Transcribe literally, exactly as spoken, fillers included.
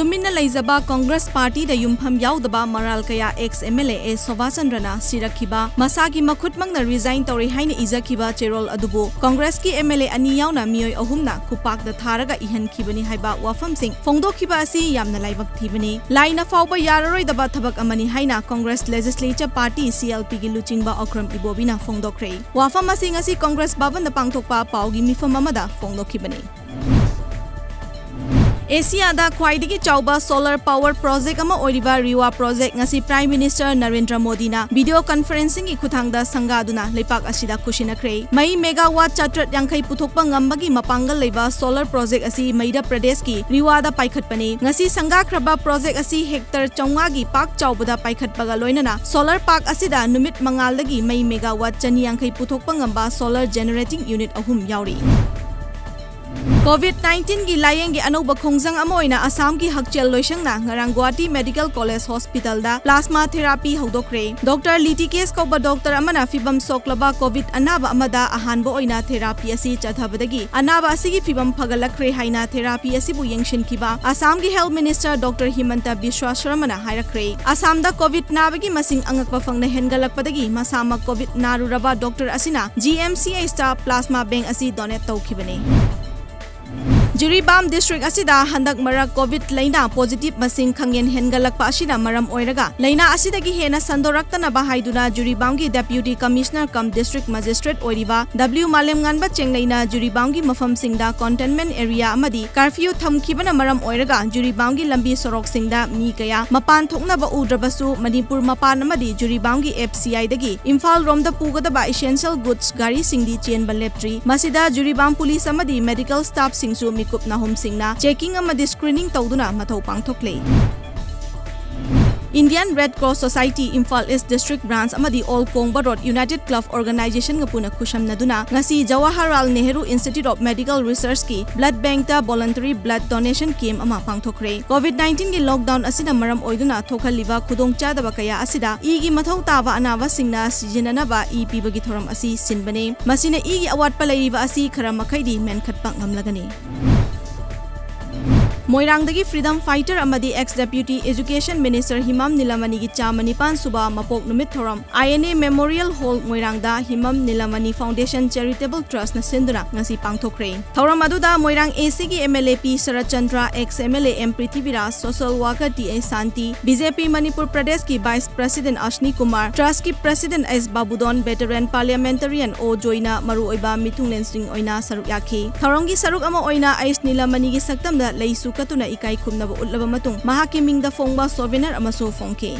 ꯇꯨꯃꯤꯟꯅ ꯂꯩꯖꯕ ꯀꯣꯡꯒ꯭ꯔꯦꯁ ꯄꯥꯔꯇꯤꯗ ꯌꯨꯝꯐꯝ ꯌꯥꯎꯗꯕ ꯃꯔꯥꯜ ꯀꯌꯥ ex M L A A ꯁꯣꯚꯥꯆꯟꯗ꯭ꯔꯅ ꯁꯤꯔꯛꯈꯤꯕ, ꯃꯁꯥꯒꯤ ꯃꯈꯨꯠꯃꯛꯅ resign ꯇꯧꯔꯦ ꯍꯥꯏꯅ ꯏꯖꯈꯤꯕ ꯆꯦꯔꯣꯜ ꯑꯗꯨꯕꯨ ꯀꯣꯡꯒ꯭ꯔꯦꯁꯀꯤ M L A ꯑꯅꯤ ꯌꯥꯎꯅ ꯃꯤꯑꯣꯏ ꯑꯍꯨꯝꯅ ꯈꯨꯄꯥꯛꯇ ꯊꯥꯔꯒ ꯏꯍꯟꯈꯤꯕꯅꯤ ꯍꯥꯏꯕ ꯋꯥꯐꯝꯁꯤꯡ ꯐꯣꯡꯗꯣꯛꯈꯤꯕ ꯑꯁꯤ ꯌꯥꯝꯅ ꯂꯥꯏꯕꯛ ꯊꯤꯕꯅꯤ꯫ ꯂꯥꯏꯅ ꯐꯥꯎꯕ ꯌꯥꯔꯔꯣꯏꯗꯕ ꯊꯕꯛ ꯑꯃꯅꯤ ꯍꯥꯏꯅ Congress Legislature Party, C L P ꯒꯤ ꯂꯨꯆꯤꯡꯕ ꯑꯣꯀ꯭ꯔꯝ ꯏꯕꯣꯕꯤꯅ ꯐꯣꯡꯗꯣꯛꯈ꯭ꯔꯦ꯫ ꯋꯥꯐꯝ ꯑꯁꯤ ꯉꯁꯤ ꯀꯣꯡꯒ꯭ꯔꯦꯁ ꯚꯕꯟꯗ ꯄꯥꯡꯊꯣꯛꯄ ꯄꯥꯎꯒꯤ ꯃꯤꯐꯝ ꯑꯃꯗ ꯐꯣꯡꯗꯣꯛꯈꯤꯕꯅꯤ꯫ ꯑꯦꯁꯤꯌꯥꯗ ꯈ꯭ꯋꯥꯏꯗꯒꯤ ꯆꯥꯎꯕ solar power project ꯑꯃ ꯑꯣꯏꯔꯤꯕ ꯔꯤꯋꯥ project ꯉꯁꯤ Prime Minister ꯅꯔꯦꯟꯗ꯭ꯔ ꯃꯣꯗꯤꯅ video conferencingꯒꯤ ꯈꯨꯠꯊꯥꯡꯗ ꯁꯪꯒꯥꯗꯨꯅ ꯂꯩꯄꯥꯛ ꯑꯁꯤꯗ ꯈꯨꯠꯁꯤꯟꯅꯈ꯭ꯔꯦ꯫ ꯃꯩ megawatt ꯆꯥꯇ꯭ꯔꯦꯠ ꯌꯥꯡꯈꯩ ꯄꯨꯊꯣꯛꯄ ꯉꯝꯕꯒꯤ ꯃꯄꯥꯡꯒꯜ ꯂꯩꯕ solar project ꯑꯁꯤ ꯃꯩꯙ꯭ꯌ ꯄ꯭ꯔꯗꯦꯁꯀꯤ ꯔꯤꯋꯥꯗ ꯄꯥꯏꯈꯠꯄꯅꯤ꯫ ꯉꯁꯤ ꯁꯪꯒꯥꯈ꯭ꯔꯕ project ꯑꯁꯤ hectare ꯆꯥꯝꯃꯉꯥꯒꯤ ꯄꯥꯛ ꯆꯥꯎꯕꯗ ꯄꯥꯏꯈꯠꯄꯒ ꯂꯣꯏꯅꯅ solar park ꯑꯁꯤꯗ ꯅꯨꯃꯤꯠ ꯃꯉꯥꯜꯗꯒꯤ ꯃꯩ megawatt ꯆꯅꯤ ꯌꯥꯡꯈꯩ ꯄꯨꯊꯣꯛꯄ ꯉꯝꯕ solar generating unit ꯑꯍꯨꯝ ꯌꯥꯎꯔꯤ꯫ COVID nineteenꯒꯤ ꯂꯥꯌꯦꯡꯒꯤ ꯑꯅꯧꯕ ꯈꯣꯡꯖꯪ ꯑꯃ ꯑꯣꯏꯅ ꯑꯁꯥꯝꯒꯤ ꯍꯛꯁꯦꯜ ꯂꯣꯏꯁꯪꯅ ꯉꯔꯥꯡ Guwahati Medical College Hospitalꯗ plasma therapy ꯍꯧꯗꯣꯛꯈ꯭ꯔꯦ꯫ Doctor ꯂꯤꯇꯤꯀꯦꯁ ꯀꯧꯕ doctor ꯑꯃꯅ ꯐꯤꯚꯝ ꯁꯣꯛꯂꯕ COVID ꯑꯅꯥꯕ ꯑꯃꯗ ꯑꯍꯥꯟꯕ ꯑꯣꯏꯅ therapy ꯑꯁꯤ ꯆꯠꯊꯕꯗꯒꯤ ꯑꯅꯥꯕ ꯑꯁꯤꯒꯤ ꯐꯤꯚꯝ ꯐꯒꯠꯂꯛꯈ꯭ꯔꯦ ꯍꯥꯏꯅ therapy ꯑꯁꯤꯕꯨ ꯌꯦꯡꯁꯤꯟꯈꯤꯕ ꯑꯁꯥꯝꯒꯤ Health Minister Doctor ꯍꯤꯃꯟꯇ Visva ꯁꯔꯃꯅ ꯍꯥꯏꯔꯛꯈ꯭ꯔꯦ꯫ ꯑꯁꯥꯝꯗ COVID ꯅꯥꯕꯒꯤ ꯃꯁꯤꯡ ꯑꯉꯛꯄ ꯐꯪꯅ ꯍꯦꯟꯒꯠꯂꯛꯄꯗꯒꯤ ꯃꯁꯥꯃꯛ COVID ꯅꯥꯔꯨꯔꯕ doctor ꯑꯁꯤꯅ G M C Hꯇ plasma bank ꯑꯁꯤ donate ꯇꯧꯈꯤꯕꯅꯤ꯫ ꯖꯤꯔꯤꯕꯥꯝ district ꯑꯁꯤꯗ ꯍꯟꯗꯛ ꯃꯔꯛ COVID ꯂꯩꯅꯥ positive ꯃꯁꯤꯡ ꯈꯪꯍꯦꯟ ꯍꯦꯟꯒꯠꯂꯛꯄ ꯑꯁꯤꯅ ꯃꯔꯝ ꯑꯣꯏꯔꯒ ꯂꯩꯅꯥ ꯑꯁꯤꯗꯒꯤ ꯍꯦꯟꯅ ꯁꯟꯗꯣꯔꯛꯇꯅꯕ ꯍꯥꯏꯗꯨꯅ ꯖꯤꯔꯤꯕꯥꯝꯒꯤ Deputy Commissioner cum District Magistrate ꯑꯣꯏꯔꯤꯕ W ꯃꯥꯂꯦꯝꯉꯥꯟꯕ ꯆꯦꯡꯂꯩꯅ ꯖꯤꯔꯤꯕꯥꯝꯒꯤ ꯃꯐꯝꯁꯤꯡꯗ containment area ꯑꯃꯗꯤ curfew ꯊꯝꯈꯤꯕꯅ ꯃꯔꯝ ꯑꯣꯏꯔꯒ ꯖꯤꯔꯤꯕꯥꯝꯒꯤ ꯂꯝꯕꯤ ꯁꯣꯔꯣꯛꯁꯤꯡꯗ ꯃꯤ ꯀꯌꯥ ꯃꯄꯥꯟ ꯊꯣꯛꯅꯕ ꯎꯗ꯭ꯔꯕꯁꯨ ꯃꯅꯤꯄꯨꯔ ꯃꯄꯥꯟ ꯑꯃꯗꯤ ꯖꯤꯔꯤꯕꯥꯝꯒꯤ F C Iꯗꯒꯤ ꯏꯝꯐꯥꯜ ꯔꯣꯝꯗ ꯄꯨꯒꯗꯕ essential goods ꯒꯥꯔꯤꯁꯤꯡꯗꯤ ꯆꯦꯟꯕ ꯂꯦꯞꯇ꯭ꯔꯤ꯫ ꯃꯁꯤꯗ ꯖꯤꯔꯤꯕꯥꯝ police ꯑꯃꯗꯤ medical staffꯁꯤꯡꯁꯨ ꯃꯤꯀꯨꯞ ꯅꯥꯍꯨꯝꯁꯤꯡꯅ checking ꯑꯃꯗꯤ screening ꯇꯧꯗꯨꯅ ꯃꯊꯧ ꯄꯥꯡꯊꯣꯛꯂꯤ꯫ Indian Red Cross Society Imphal East District Branch ꯑꯃꯗꯤ All ꯀꯣꯡꯕ Road United Club Organizationꯒ ꯄꯨꯟꯅ ꯈꯨꯠꯁꯝꯅꯗꯨꯅ ꯉꯁꯤ Jawaharlal Nehru Institute of Medical Researchꯀꯤ blood bankꯇ voluntary blood donation camp ꯑꯃ ꯄꯥꯡꯊꯣꯛꯈ꯭ꯔꯦ꯫ COVID nineteenꯒꯤ lockdown ꯑꯁꯤꯅ ꯃꯔꯝ ꯑꯣꯏꯗꯨꯅ ꯊꯣꯛꯍꯜꯂꯤꯕ ꯈꯨꯗꯣꯡꯆꯥꯗꯕ ꯀꯌꯥ ꯑꯁꯤꯗ ꯏꯒꯤ ꯃꯊꯧ ꯇꯥꯕ ꯑꯅꯥꯕꯁꯤꯡꯅ ꯁꯤꯖꯤꯟꯅꯅꯕ ꯏ ꯄꯤꯕꯒꯤ ꯊꯧꯔꯝ ꯑꯁꯤ ꯁꯤꯟꯕꯅꯤ꯫ ꯃꯁꯤꯅ ꯏꯒꯤ ꯑꯋꯥꯠꯄ ꯂꯩꯔꯤꯕ ꯑꯁꯤ ꯈꯔ ꯃꯈꯩꯗꯤ ꯃꯦꯟꯈꯠꯄ ꯉꯝꯂꯒꯅꯤ꯫ ꯃꯣꯏꯔꯥꯡꯗꯒꯤ freedom fighter ꯑꯃꯗꯤ ex Deputy Education Minister ꯍꯤꯃꯥꯝ ꯅꯤꯂꯃꯅꯤꯒꯤ ꯆꯥꯃ ꯅꯤꯄꯥꯟ ꯁꯨꯕ ꯃꯄꯣꯛ ꯅꯨꯃꯤꯠ ꯊꯧꯔꯝ I N A Memorial Hall ꯃꯣꯏꯔꯥꯡꯗ ꯍꯤꯃꯥꯝ ꯅꯤꯂꯃꯅꯤ Foundation Charitable Trustꯅ ꯁꯤꯟꯗꯨꯅ ꯉꯁꯤ ꯄꯥꯡꯊꯣꯛꯈ꯭ꯔꯦ꯫ ꯊꯧꯔꯝ ꯑꯗꯨꯗ ꯃꯣꯏꯔꯥꯡ ACꯒꯤ MLA P Sarat Chandra, ex MLA M Prithviraj, social worker T H Shanti, BJP Manipur ꯄ꯭ꯔꯗꯦꯁꯀꯤ Vice President ꯑꯁꯅꯤ ꯀꯨꯃꯥꯔ, Trustꯀꯤ President H Babudon, veteran parliamentarian ꯑꯣ ꯖꯣꯏꯅ ꯃꯔꯨꯑꯣꯏꯕ ꯃꯤꯊꯨꯡꯂꯦꯟꯁꯤꯡ ꯑꯣꯏꯅ ꯁꯔꯨꯛ ꯌꯥꯈꯤ꯫ ꯊꯧꯔꯝꯒꯤ ꯁꯔꯨꯛ ꯑꯃ ꯑꯣꯏꯅ ꯑꯩꯆ ꯅꯤꯂꯃꯅꯤꯒꯤ ꯁꯛꯇꯝꯗ ꯂꯩꯁꯨ ꯀꯠꯇꯨꯅ ꯏꯀꯥꯏ ꯈꯨꯝꯅꯕ ꯎꯠꯂꯕ ꯃꯇꯨꯡ ꯃꯍꯥꯛꯀꯤ ꯃꯤꯡꯗ ꯐꯣꯡꯕ souvenir ꯑꯃꯁꯨ ꯐꯣꯡꯈꯤ꯫